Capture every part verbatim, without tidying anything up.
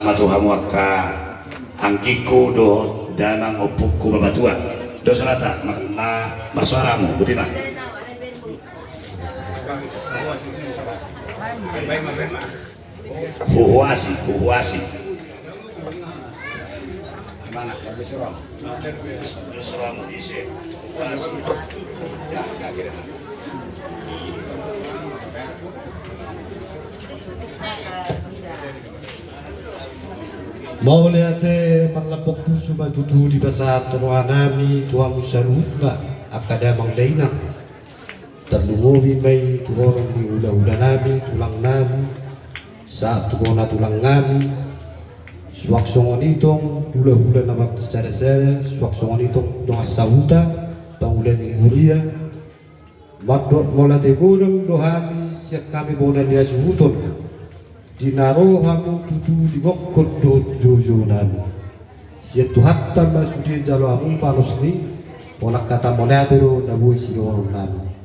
ma tu hamu angka anggingku dohot damang ompungku matua. Dos hata ma, ma, marsuara hamu, boti ma. Huhuasi, huhuasi. Huhuasi. Mauliate, marlambok pusu ma tutu dipasahat rohanami tu hamu saluhutna angka damang dainang. Tarlumobi ma i tu horong ni hulahulanami, tulangnami, sahat tu bona tulangnami, suang songon i tong hulahula na marsadasada, suang songon i tong dongan sahuta, pangula ni huria. Mandok mauliate godang do hami sian hami bona ni hasuhuton. Di na ro hamu tutu di gokhon dohot joujounami. Sian Tuhanta ma sude jalo hamu balos ni, holan hata mauliate do na boi sidohononnami.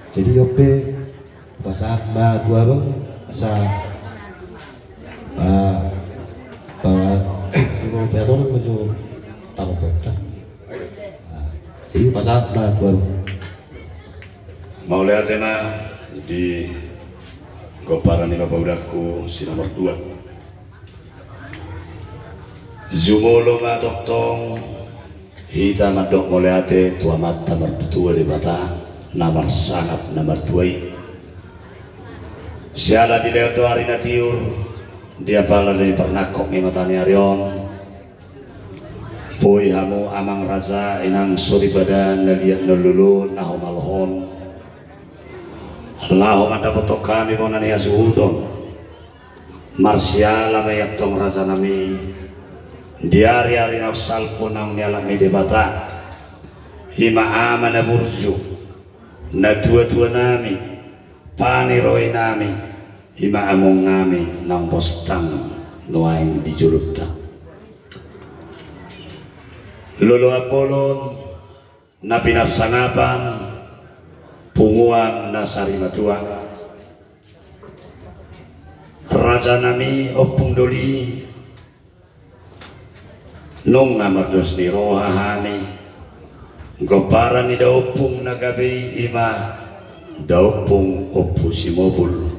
Jadi on pe, pasahat ma tu abang, asa, ah, pa, tu abang ma jo tarompeta. Ah, jadi pasahat ma tu abang. Mauliate ma di gomparan ni bapaudanku si nomor dua. Jumolo ma tongtong hita mandok mauliate tu Amanta Martua Debata na marsangap na martua i. Siala dilehon do ari na tiur, di apala ni parnangkok ni mata ni ari on, boi hamu amang raja, inang soripada, na liat na lolo, na humalohon laho mandapothon hami bona ni hasuhuton. Marsiala ma i antong rajanami, di ariari naung salpu naung nialap ni Debata, i ma ama na burju, natuatuanami, paniroinami, i ma amongnami naung bostang nuaeng di jolonta. Loloan bolon na pinarsangapan, punguan na sarimatua. Rajanami ompung doli, nunga mardos ni roha hami, gomparan ni daompung na gabe i, i ma daompung Ompu Simobul.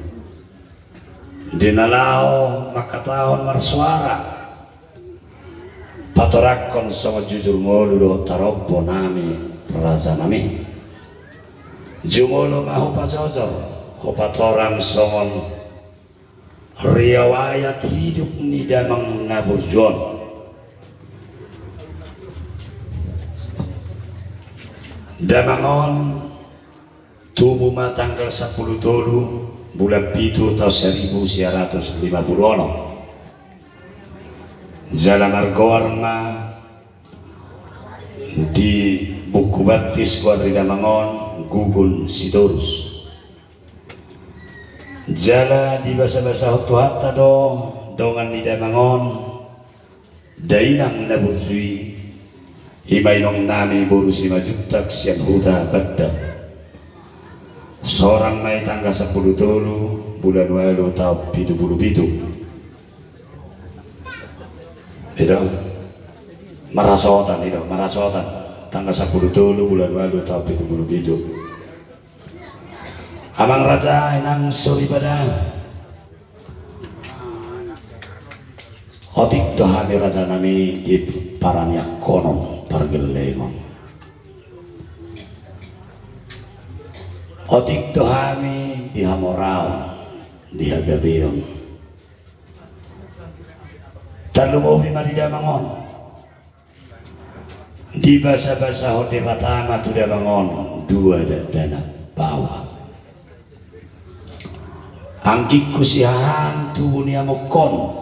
Di na laho mangkatahon marsuara, patorangkon songon jujur ngolu dohot tarombo nami rajanami. Jumolo ma hupajojor, hupatorang songon riwayat hidup ni damang na burju on. Damang on tubu ma tanggal sampulu tolu bulan pitu taon saribu sia ratus lima pulu onom. Jala margoar ma di buku baptis goar ni damang on Gugun Sitorus. Jala dibasabasahon Tuhanta do dongan ni damang on, dainang na burju i, i ma inong nami boru Simanjuntak sian huta Bandar. Sorang ma i tanggal sampulu tolu bulan ualu taon pitu pulu pitu. I do, marhasohotan, i do, marhasohotan. Tanggal sampulu tolu bulan ualu taon pitu pulu pitu. Amang raja, inang soripada, otik do hami rajanami di paraniangkonon pargellengon. Otik do hami di hamoraon, di hagabeon. Tarlumobi ma di damang on. Dibasabasahon Debata ma tu damang on dua dakdanak baoa. Anggingku sihahaan tubu ni amongkon,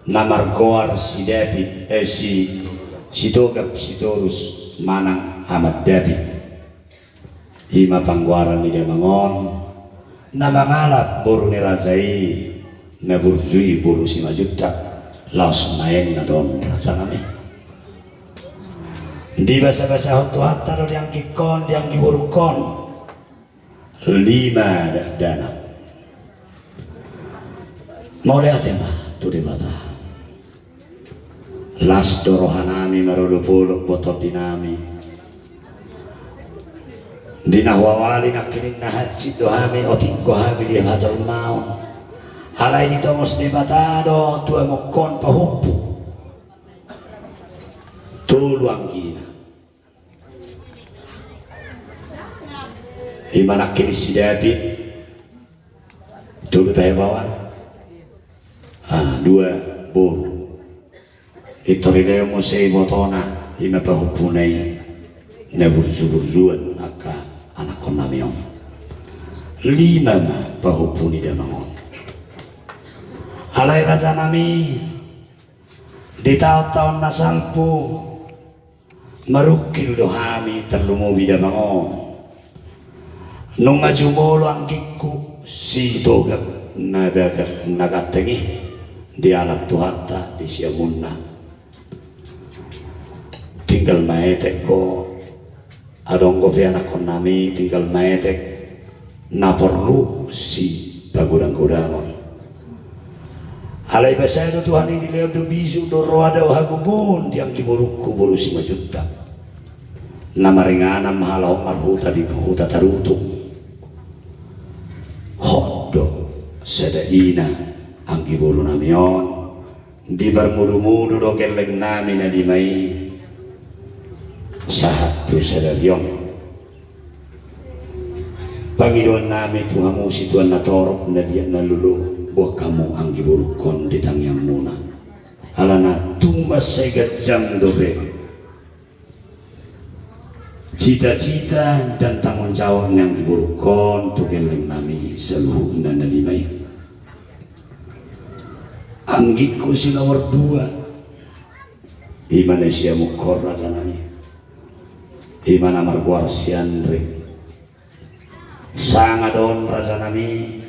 na margoar si David, eh, si, Sitogap Sitorus manang Amak David. I ma panggoaran ni damang on, na mangalap boru ni raja i, na burju i boru Simanjuntak, laos naeng na do on rajanami. Dibasabasahon Tuhanta do di anggingkon, di anggi borungkon, lima dakdanak. Mauliate ma. tu Debata. Las do rohanami marolopolop, botondi nami. Di na huawali nangkining na hansit do hami, otik do hami di hajolmaon. Alai ditongos Debata do tu amongkon pahompu. Tolu anggina. Ima nangkining si David. Tolu tahe baoa. Ah, dua boru. Pintor dilehon muse ibotona, ima pahompuna i na burju-burjuan angka anakkonnami on. Lima ma pahompu ni damang on. Alai rajanami, di taon-taon na salpu, marungkil do hami tarlumobi damang on. Nunga jumolo anggingku Sitogak na bagak na ganteng i dialap Tuhanta di siamunna. Tinggal maetek do, adong dope anakkonnami, tinggal maetek na porlu sipagodang-godangon. Alai basa do Tuhan i, dilehon do bisuk do roha dohot hagogoon di anggiborungku boru Simanjuntak na maringanan mahalahon marhuta di huta Tarutung. Hot do sada ina anggiborunami on, diparmudu-mudu do gellengnami na lima i sahat tu sadari on. Pangidoannami tu hamu situan na torop, na liat na lolo, boan hamu anggiborungkon di tangiangmuna. Alana tung mansai ganjang dope cita-cita dan tanggung jawab ni anggiborungkon tu gellengnami saluhutna na lima i. Anggingku si nomor dua, ima na siamunhon rajanami, ima na margoar si Andre. Sanga do on rajanami,